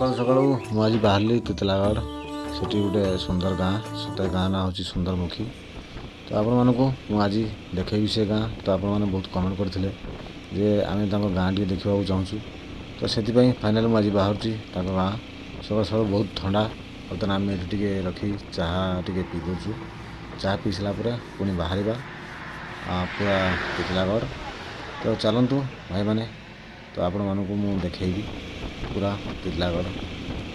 ସକାଳୁ ସକାଳୁ ମୁଁ ଆଜି ବାହାରିଲି ତିତଲାଗଡ଼। ସେଠି ଗୋଟେ ସୁନ୍ଦର ଗାଁ, ସେ ଗାଁ ନାଁ ହେଉଛି ସୁନ୍ଦରମୁଖୀ। ତ ଆପଣମାନଙ୍କୁ ମୁଁ ଆଜି ଦେଖେଇବି ସେ ଗାଁ। ତ ଆପଣମାନେ ବହୁତ କମେଣ୍ଟ କରିଥିଲେ ଯେ ଆମେ ତାଙ୍କ ଗାଁ ଟିକେ ଦେଖିବାକୁ ଚାହୁଁଛୁ, ତ ସେଥିପାଇଁ ଫାଇନାଲ୍ ମୁଁ ଆଜି ବାହାରୁଛି ତାଙ୍କ ଗାଁ। ସକାଳୁ ସକାଳୁ ବହୁତ ଥଣ୍ଡା। ବର୍ତ୍ତମାନ ଆମେ ଏଠି ଟିକେ ରଖି ଚାହା ଟିକେ ପିଇ ଦେଉଛୁ। ଚାହା ପିଇ ସାରିଲା ପରେ ପୁଣି ବାହାରିବା ପୁରା ତିତଲାଗଡ଼। ତ ଚାଲନ୍ତୁ ଭାଇମାନେ, ତ ଆପଣମାନଙ୍କୁ ମୁଁ ଦେଖେଇବି ପୁରା ତିତଲାଗଡ଼।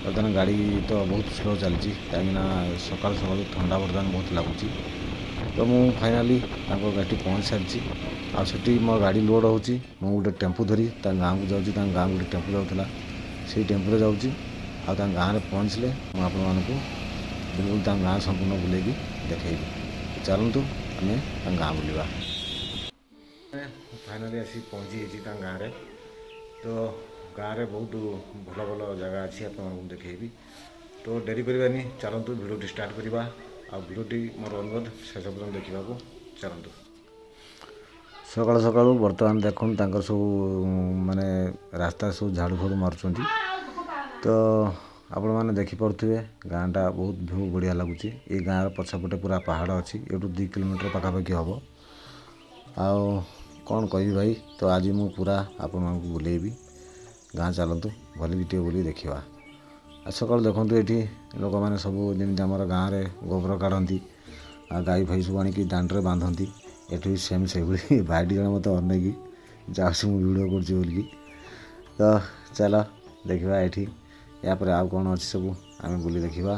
ବର୍ତ୍ତମାନ ଗାଡ଼ି ତ ବହୁତ ସ୍ଲୋ ଚାଲିଛି, କାହିଁକିନା ସକାଳୁ ସକାଳୁ ଥଣ୍ଡା ବର୍ତ୍ତମାନ ବହୁତ ଲାଗୁଛି। ତ ମୁଁ ଫାଇନାଲି ତାଙ୍କ ଗାଡ଼ିଟି ପହଞ୍ଚି ସାରିଛି। ଆଉ ସେଠି ମୋ ଗାଡ଼ି ଲୋଡ଼ ହେଉଛି। ମୁଁ ଗୋଟେ ଟେମ୍ପୋ ଧରି ତାଙ୍କ ଗାଁକୁ ଯାଉଛି। ତାଙ୍କ ଗାଁକୁ ଗୋଟେ ଟେମ୍ପୋ ଯାଉଥିଲା, ସେଇ ଟେମ୍ପୋରେ ଯାଉଛି। ଆଉ ତାଙ୍କ ଗାଁରେ ପହଞ୍ଚିଲେ ମୁଁ ଆପଣମାନଙ୍କୁ ବିଲକୁଲ ତାଙ୍କ ଗାଁ ସମ୍ପୂର୍ଣ୍ଣ ବୁଲେଇକି ଦେଖେଇବି। ଚାଲନ୍ତୁ ଆମେ ତାଙ୍କ ଗାଁ ବୁଲିବା। ଫାଇନାଲି ଆସି ପହଞ୍ଚି ଯାଇଛି ତାଙ୍କ ଗାଁରେ। ତ ଗାଁରେ ବହୁତ ଭଲ ଭଲ ଜାଗା ଅଛି, ଆପଣମାନଙ୍କୁ ଦେଖେଇବି। ତ ଡେରି କରିବାନି, ଚାଲନ୍ତୁ ଭିଡ଼ିଓଟି ଷ୍ଟାର୍ଟ କରିବା। ଆଉ ଭିଡ଼ିଓଟି ମୋର ଅନୁରୋଧ ଶେଷ ପର୍ଯ୍ୟନ୍ତ ଦେଖିବାକୁ। ଚାଲନ୍ତୁ। ସକାଳୁ ସକାଳୁ ବର୍ତ୍ତମାନ ଦେଖନ୍ତୁ ତାଙ୍କର ସବୁ ମାନେ ରାସ୍ତା ସବୁ ଝାଡ଼ୁ ଫାଡ଼ୁ ମାରୁଛନ୍ତି। ତ ଆପଣମାନେ ଦେଖିପାରୁଥିବେ ଗାଁଟା ବହୁତ ଭିଉ ବଢ଼ିଆ ଲାଗୁଛି। ଏଇ ଗାଁର ପଛପଟେ ପୁରା ପାହାଡ଼ ଅଛି। ଏଇଠୁ 2 କିଲୋମିଟର ପାଖାପାଖି ହେବ। ଆଉ କ'ଣ କହିବି ଭାଇ, ତ ଆଜି ମୁଁ ପୁରା ଆପଣମାନଙ୍କୁ ବୁଲେଇବି ଗାଁ। ଚାଲନ୍ତୁ ଭଲିକି ଟିକେ ବୁଲି ଦେଖିବା। ଆଉ ସକାଳୁ ଦେଖନ୍ତୁ ଏଠି ଲୋକମାନେ ସବୁ ଯେମିତି ଆମର ଗାଁରେ ଗୋବର କାଢ଼ନ୍ତି ଆଉ ଗାଈ ଫାଇ ସବୁ ଆଣିକି ଦାଣ୍ଡରେ ବାନ୍ଧନ୍ତି, ଏଠି ବି ସେମ୍ ସେଇଭଳି। ଭାଇଟି ଜଣେ ମୋତେ ଅନେଇକି ଯାଉଛି ମୁଁ ଭିଡ଼ିଓ କରୁଛି ବୋଲିକି। ତ ଚାଲ ଦେଖିବା ଏଠି ୟାପରେ ଆଉ କ'ଣ ଅଛି ସବୁ ଆମେ ବୁଲି ଦେଖିବା।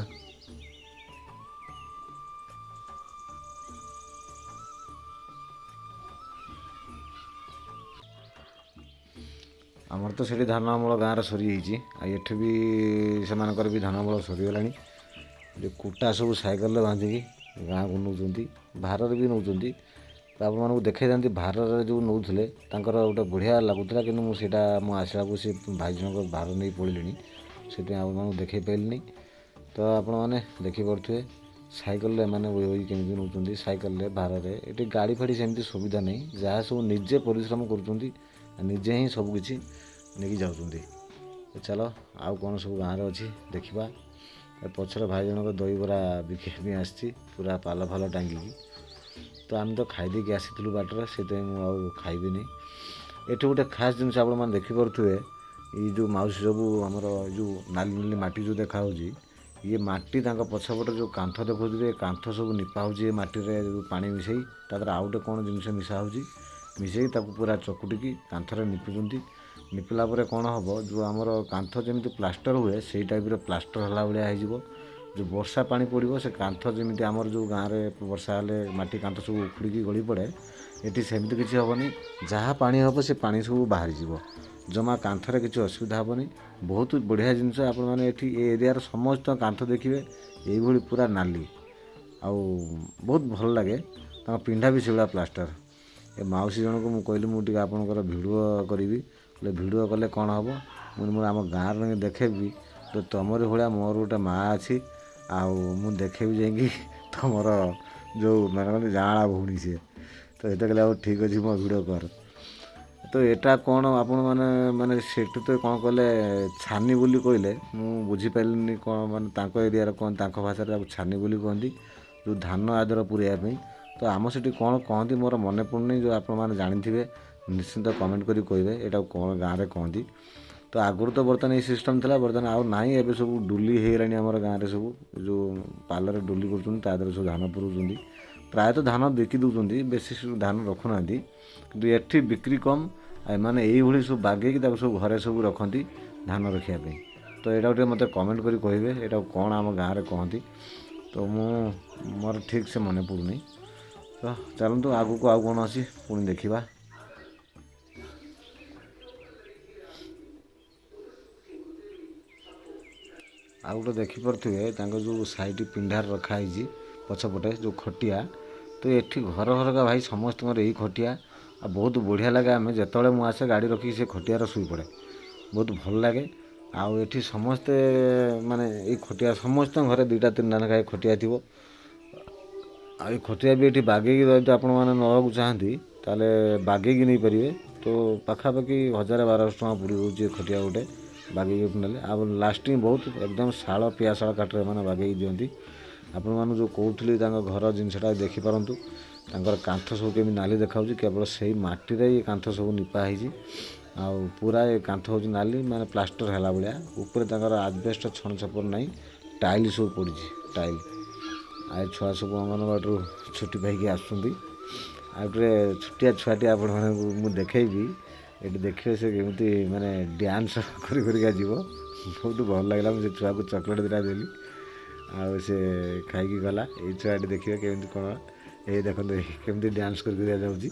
ଆମର ତ ସେଠି ଧାନ ଅମଳ ଗାଁରେ ସରିଯାଇଛି, ଆଉ ଏଠି ବି ସେମାନଙ୍କର ବି ଧାନ ଅମଳ ସରିଗଲାଣି। ଯେ କୁଟା ସବୁ ସାଇକେଲରେ ବାନ୍ଧିକି ଗାଁକୁ ନେଉଛନ୍ତି, ଭାରରେ ବି ନେଉଛନ୍ତି। ତ ଆପଣମାନଙ୍କୁ ଦେଖେଇଥାନ୍ତି ଭାରରେ ଯେଉଁ ନେଉଥିଲେ ତାଙ୍କର ଗୋଟେ ବଢ଼ିଆ ଲାଗୁଥିଲା, କିନ୍ତୁ ମୁଁ ସେଇଟା ମୁଁ ଆସିଲାକୁ ସେ ଭାଇ ଜଣଙ୍କ ଭାର ନେଇ ପଳେଇଲେଣି, ସେଥିପାଇଁ ଆପଣମାନଙ୍କୁ ଦେଖେଇ ପାରିଲିନି। ତ ଆପଣମାନେ ଦେଖିପାରୁଥିବେ ସାଇକେଲରେ ଏମାନେ ବୋହି ବୋହି କେମିତି ନେଉଛନ୍ତି, ସାଇକେଲରେ ଭାରରେ। ଏଠି ଗାଡ଼ି ଫାଡ଼ି ସେମିତି ସୁବିଧା ନାହିଁ, ଯାହା ସବୁ ନିଜେ ପରିଶ୍ରମ କରୁଛନ୍ତି, ନିଜେ ହିଁ ସବୁକିଛି ନେଇକି ଯାଉଛନ୍ତି। ଚାଲ ଆଉ କ'ଣ ସବୁ ଗାଁରେ ଅଛି ଦେଖିବା। ଏ ପଛରେ ଭାଇ ଜଣଙ୍କ ଦହିବରା ବିକିବା ପାଇଁ ଆସିଛି, ପୁରା ପାଲ ଫାଲ ଟାଙ୍ଗିକି। ତ ଆମେ ତ ଖାଇଦେଇକି ଆସିଥିଲୁ ବାଟରେ, ସେଥିପାଇଁ ମୁଁ ଆଉ ଖାଇବିନି। ଏଠି ଗୋଟେ ଖାସ୍ ଜିନିଷ ଆପଣମାନେ ଦେଖିପାରୁଥିବେ, ଏଇ ଯେଉଁ ମାଉସୀ ସବୁ ଆମର ଏଇ ଯେଉଁ ନାଲି ନାଲି ମାଟି ଯେଉଁ ଦେଖାହେଉଛି, ଇଏ ମାଟି ତାଙ୍କ ପଛପଟେ ଯେଉଁ କାନ୍ଥ ଦେଖାଉଥିବେ, କାନ୍ଥ ସବୁ ନିପା ହେଉଛି ଏ ମାଟିରେ ଯେଉଁ ପାଣି ମିଶାଇ, ତା ଦେହରେ ଆଉ ଗୋଟେ କ'ଣ ଜିନିଷ ମିଶା ହେଉଛି, ମିଶାଇକି ତାକୁ ପୁରା ଚକୁଟିକି କାନ୍ଥରେ ନିପୁଛନ୍ତି। ନିପିଲା ପରେ କ'ଣ ହେବ, ଯେଉଁ ଆମର କାନ୍ଥ ଯେମିତି ପ୍ଲାଷ୍ଟର ହୁଏ ସେଇ ଟାଇପ୍ର ପ୍ଲାଷ୍ଟର ହେଲା ଭଳିଆ ହେଇଯିବ। ଯେଉଁ ବର୍ଷା ପାଣି ପଡ଼ିବ ସେ କାନ୍ଥ ଯେମିତି ଆମର ଯେଉଁ ଗାଁରେ ବର୍ଷା ହେଲେ ମାଟି କାନ୍ଥ ସବୁ ଉଖୁଡ଼ିକି ଗଳି ପଡ଼େ, ଏଠି ସେମିତି କିଛି ହେବନି। ଯାହା ପାଣି ହେବ ସେ ପାଣି ସବୁ ବାହାରିଯିବ, ଜମା କାନ୍ଥରେ କିଛି ଅସୁବିଧା ହେବନି। ବହୁତ ବଢ଼ିଆ ଜିନିଷ। ଆପଣମାନେ ଏଠି ଏ ଏରିଆର ସମସ୍ତ କାନ୍ଥ ଦେଖିବେ ଏଇଭଳି ପୁରା ନାଲି, ଆଉ ବହୁତ ଭଲ ଲାଗେ। ତାଙ୍କ ପିଣ୍ଢା ବି ସେଇଭଳିଆ ପ୍ଲାଷ୍ଟର। ଏ ମାଉସୀ ଜଣକୁ ମୁଁ କହିଲି ମୁଁ ଟିକେ ଆପଣଙ୍କର ଭିଡ଼ିଓ କରିବି। କହିଲେ ଭିଡ଼ିଓ କଲେ କ'ଣ ହେବ? ମୁଁ ମୋର ଆମ ଗାଁରେ ଯାଇକି ଦେଖେଇବି, ତ ତୁମରି ଭଳିଆ ମୋର ଗୋଟେ ମା' ଅଛି, ଆଉ ମୁଁ ଦେଖେଇବି ଯାଇକି ତୁମର ଯେଉଁ ମାନେ କହନ୍ତି ଯାଆଁଳା ଭଉଣୀ ସିଏ। ତ ଏଇଟା କହିଲେ ଆଉ ଠିକ୍ ଅଛି ମୋ ଭିଡ଼ିଓ କର। ତ ଏଇଟା କ'ଣ ଆପଣମାନେ ମାନେ ସେଠୁ ତ କ'ଣ କହିଲେ ଛାନି ବୋଲି କହିଲେ, ମୁଁ ବୁଝିପାରିଲିନି କ'ଣ ମାନେ ତାଙ୍କ ଏରିଆରେ କ'ଣ ତାଙ୍କ ଭାଷାରେ ତାକୁ ଛାନି ବୋଲି କୁହନ୍ତି, ଯେଉଁ ଧାନ ଆଦର ପୁରେଇବା ପାଇଁ। ତ ଆମ ସେଠି କ'ଣ କହନ୍ତି ମୋର ମନେ ପଡ଼ୁନି, ଯେଉଁ ଆପଣମାନେ ଜାଣିଥିବେ ନିଶ୍ଚିନ୍ତ କମେଣ୍ଟ କରି କହିବେ ଏଇଟାକୁ କ'ଣ ଗାଁରେ କହନ୍ତି। ତ ଆଗରୁ ତ ବର୍ତ୍ତମାନ ଏଇ ସିଷ୍ଟମ୍ ଥିଲା, ବର୍ତ୍ତମାନ ଆଉ ନାହିଁ। ଏବେ ସବୁ ଡୁଲି ହେଇଗଲାଣି ଆମର ଗାଁରେ, ସବୁ ଯେଉଁ ପାଲରେ ଡୁଲି କରୁଛନ୍ତି ତା ଦେହରେ ସବୁ ଧାନ ପୁରଉଛନ୍ତି। ପ୍ରାୟତଃ ଧାନ ବିକି ଦେଉଛନ୍ତି, ବେଶୀ ସବୁ ଧାନ ରଖୁନାହାନ୍ତି। କିନ୍ତୁ ଏଠି ବିକ୍ରି କମ୍, ଆଉ ଏମାନେ ଏଇଭଳି ସବୁ ବାଗେଇକି ତାକୁ ସବୁ ଘରେ ସବୁ ରଖନ୍ତି ଧାନ ରଖିବା ପାଇଁ। ତ ଏଇଟାକୁ ଟିକେ ମୋତେ କମେଣ୍ଟ କରି କହିବେ ଏଇଟାକୁ କ'ଣ ଆମ ଗାଁରେ କହନ୍ତି। ତ ମୁଁ ମୋର ଠିକ୍ ସେ ମନେ ପଡ଼ୁନି। ତ ଚାଲନ୍ତୁ ଆଗକୁ ଆଉ କ'ଣ ଅଛି ପୁଣି ଦେଖିବା। ଆଉ ଗୋଟେ ଦେଖିପାରୁଥିବେ ତାଙ୍କ ଯେଉଁ ସାଇଡ଼୍ ପିଣ୍ଡାରେ ରଖାହେଇଛି ପଛପଟେ ଯେଉଁ ଖଟିଆ, ତ ଏଠି ଘର ଘରକା ଭାଇ ସମସ୍ତଙ୍କର ଏଇ ଖଟିଆ। ଆଉ ବହୁତ ବଢ଼ିଆ ଲାଗେ। ଆମେ ଯେତେବେଳେ ମୁଁ ଆସେ ଗାଡ଼ି ରଖିକି ସେ ଖଟିଆରେ ଶୋଇପଡ଼େ, ବହୁତ ଭଲ ଲାଗେ। ଆଉ ଏଠି ସମସ୍ତେ ମାନେ ଏଇ ଖଟିଆ ସମସ୍ତଙ୍କ ଘରେ 2ଟା 3ଟା ଲେଖାଏଁ ଖଟିଆ ଥିବ। ଆଉ ଏଇ ଖଟିଆ ବି ଏଠି ବାଗେଇକି ଯଦି ଆପଣମାନେ ନେବାକୁ ଚାହାନ୍ତି ତାହେଲେ ବାଗେଇକି ନେଇପାରିବେ। ତ ପାଖାପାଖି 1000-1200 ଟଙ୍କା ପଡ଼ିଯାଉଛି ଏ ଖଟିଆ ଗୋଟେ। ବାଗେଇକି ନେଲେ। ଆଉ ଲାଷ୍ଟିଂ ବହୁତ, ଏକଦମ ଶାଳ ପିଆଶାଳ କାଠରେ ଏମାନେ ବାଗେଇକି ଦିଅନ୍ତି। ଆପଣମାନଙ୍କୁ ଯେଉଁ କହୁଥିଲି ତାଙ୍କ ଘର ଜିନିଷଟା ଦେଖିପାରନ୍ତୁ। ତାଙ୍କର କାନ୍ଥ ସବୁ କେମିତି ନାଲି ଦେଖାଯାଉଛି, କେବଳ ସେଇ ମାଟିରେ ଏ କାନ୍ଥ ସବୁ ନିପା ହେଇଛି। ଆଉ ପୁରା ଏ କାନ୍ଥ ହେଉଛି ନାଲି, ମାନେ ପ୍ଲାଷ୍ଟର ହେଲା ଭଳିଆ। ଉପରେ ତାଙ୍କର ଆଜବେଷ୍ଟ ଛଣ ଛପର ନାହିଁ, ଟାଇଲ୍ ସବୁ ପଡ଼ିଛି, ଟାଇଲ୍। ଆଉ ଏ ଛୁଆ ସବୁ ଅଙ୍ଗନବାଡ଼ିରୁ ଛୁଟି ପାଇକି ଆସୁଛନ୍ତି। ଆଉ ଗୋଟେ ଛୋଟିଆ ଛୁଆଟି ଆପଣମାନଙ୍କୁ ମୁଁ ଦେଖେଇବି, ଏଠି ଦେଖିବେ ସେ କେମିତି ମାନେ ଡ୍ୟାନ୍ସ କରି କରିକା ଯିବ। ବହୁତ ଭଲ ଲାଗିଲା। ମୁଁ ସେ ଛୁଆକୁ ଚକୋଲେଟ୍ ଦୁଇଟା ଦେଲି ଆଉ ସେ ଖାଇକି ଗଲା। ଏଇ ଛୁଆଟି ଦେଖିବେ କେମିତି କ'ଣ, ଏଇ ଦେଖନ୍ତୁ କେମିତି ଡ୍ୟାନ୍ସ କରି କରିକା ଯାଉଛି।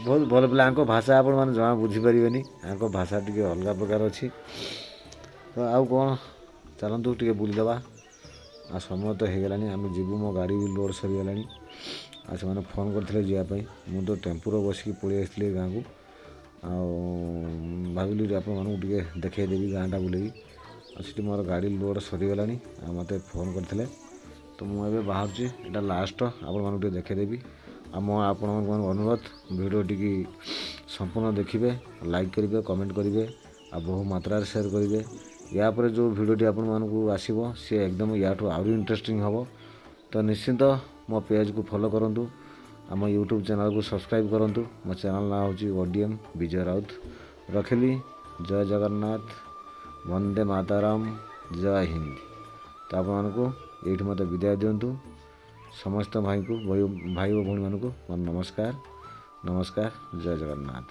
ବହୁତ ଭଲ ପିଲା। ୟାଙ୍କ ଭାଷା ଆପଣମାନେ ଜମା ବୁଝିପାରିବେନି, ୟାଙ୍କ ଭାଷା ଟିକେ ଅଲଗା ପ୍ରକାର ଅଛି। ତ ଆଉ କ'ଣ, ଚାଲନ୍ତୁ ଟିକେ ବୁଲିଦେବା। ଆଉ ସମୟ ତ ହେଇଗଲାଣି, ଆମେ ଯିବୁ। ମୋ ଗାଡ଼ି ବି ଲୋଡ଼ ସରିଗଲାଣି। ଆଉ ସେମାନେ ଫୋନ୍ କରିଥିଲେ ଯିବା ପାଇଁ। ମୁଁ ତ ଟେମ୍ପୋରେ ବସିକି ପଳେଇ ଆସିଥିଲି ଗାଁକୁ। ଆଉ ଭାବିଲି ଆପଣମାନଙ୍କୁ ଟିକେ ଦେଖେଇଦେବି ଗାଁଟା ବୁଲେଇକି। ଆଉ ସେଠି ମୋର ଗାଡ଼ି ଲୋଡ଼ ସରିଗଲାଣି ଆଉ ମୋତେ ଫୋନ୍ କରିଥିଲେ, ତ ମୁଁ ଏବେ ବାହାରୁଛି। ଏଇଟା ଲାଷ୍ଟ, ଆପଣମାନଙ୍କୁ ଟିକେ ଦେଖେଇଦେବି। ଆଉ ମୋ ଆପଣଙ୍କୁ ଅନୁରୋଧ, ଭିଡ଼ିଓଟିକି ସମ୍ପୂର୍ଣ୍ଣ ଦେଖିବେ, ଲାଇକ୍ କରିବେ, କମେଣ୍ଟ କରିବେ ଆଉ ବହୁ ମାତ୍ରାରେ ସେୟାର କରିବେ। ୟା ପରେ ଯେଉଁ ଭିଡ଼ିଓଟି ଆପଣମାନଙ୍କୁ ଆସିବ ସିଏ ଏକଦମ ୟାଠୁ ଆହୁରି ଇଣ୍ଟରେଷ୍ଟିଂ ହେବ। ତ ନିଶ୍ଚିନ୍ତ ମୋ ପେଜ୍କୁ ଫଲୋ କରନ୍ତୁ, ଆମ ୟୁଟ୍ୟୁବ୍ ଚ୍ୟାନେଲ୍କୁ ସବସ୍କ୍ରାଇବ୍ କରନ୍ତୁ। ମୋ ଚ୍ୟାନେଲ୍ ନାଁ ହେଉଛି ODM ବିଜୟ ରାଉତ। ରଖିଲି, ଜୟ ଜଗନ୍ନାଥ, ବନ୍ଦେ ମାତାରାମ, ଜୟ ହିନ୍ଦ। ତ ଆପଣମାନଙ୍କୁ ଏଇଠି ମୋତେ ବିଦାୟ ଦିଅନ୍ତୁ। ସମସ୍ତ ଭାଇଙ୍କୁ, ଭାଇ ଓ ଭଉଣୀମାନଙ୍କୁ ମୋର ନମସ୍କାର, ନମସ୍କାର, ଜୟ ଜଗନ୍ନାଥ।